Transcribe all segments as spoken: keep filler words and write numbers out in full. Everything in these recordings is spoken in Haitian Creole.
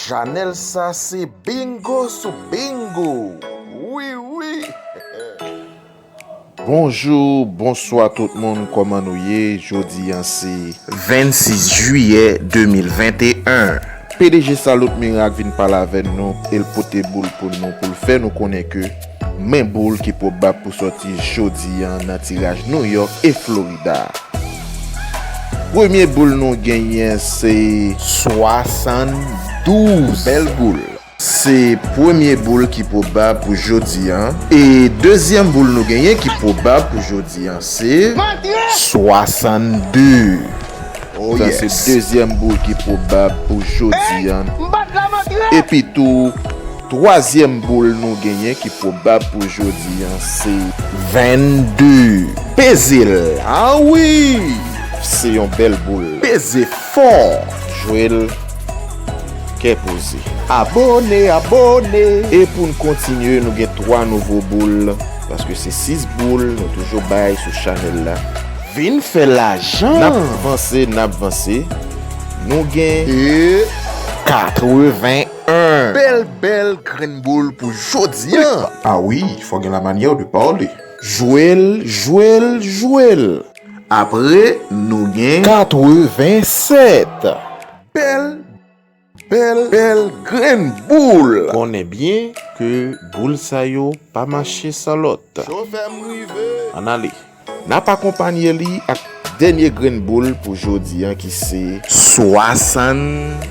Chanèl sa se bingo sou bingo. Wi, wi. Bonjou, bonswa tout moun, kòman nou ye? Jodi a se vennsis jiyè de mil venteyen. P D G Salot Mirak vin pale avè nou e l pote boul pou nou, pou l fè nou konnen ke men boul ki pwobab pou sòti jodi a nan tiraj New York e Florida. Premye boul nou genyen se swasanndouz. Bèl boul. Se premye boul ki pwobab pou jodi a. E dezyèm boul nou genyen ki pwobab pou jodi a se swasannde. Oh, sa se yes. Dezyèm boul ki pwobab pou jodi a. Epi tou, twazyèm boul nou genyen ki pwobab pou jodi a se vennde. Peze l. Ah wi! Se yon bèl boul. Peze fò. Jwe l kè poze. Abòne, abòne. E pou n kontinye, nou gen twa nouvo boul, paske se sis boul nou toujou bay sou chanèl la. Vin fè lajan. N ap vanse, n ap vanse. Nou gen e katreven. Bèl, bèl grenn boul pou jodi a. Ah wi, fò gen la manyè de pale. Jwe l, jwe l, jwe l. Apre, nou gen katrevensèt. Bèl, bèl, bèl grenn boul. Konnen byen ke boul sa yo pa mache san lòt. Chofè m rive. Ann ale. N ap akonpanye li ak dènye grenn boul pou jodi a ki se swasanntrèz.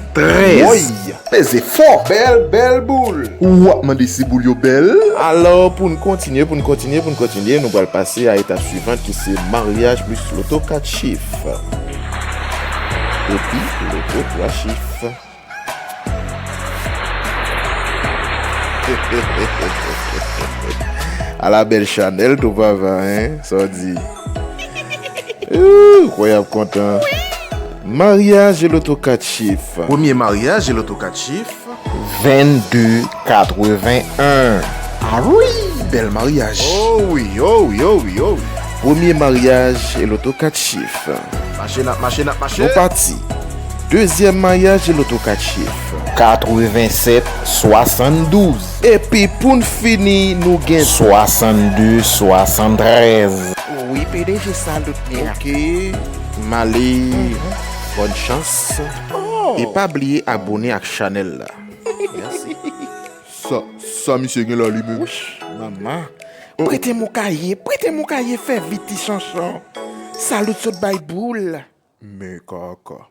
Woy! Peze fò! Bèl, bèl boul! Ou ap mande si boul yo bèl? Alò, pou n kontinye, pou n kontinye, pou n kontinye, nou pral pase a etap swivan ki se maryaj plis loto kat chif. Epi loto twa chif. Ala bèl chanèl tou papa, hein? Sa w di? Ooh, kwè y ap kontan. Maryaj e loto kat chif. Premye maryaj e loto kat chif. Vennde katreven. Ah wi, bèl maryaj. Oh wi, oh wi, oh wi, oh wi. Premye maryaj e loto kat chif. Mache, n ap mache, n ap mache. Nou pati. Dezyèm maryaj e loto kat chif. Katrevensèt swasanndouz. Epi pou n fini, nou gen swasannde swasanntrèz. Wi, P D G Salot Mirak. Ok. M ale. Bòn chans. Oh. E pa bliye abòne ak chanèl la. Mèsi. Sa, sa misye gen la li menm? Wouch, manman. Prete m yon kaye, prete m yon kaye, fè vit ti chanchon. Salot sot bay boul. Men kaka.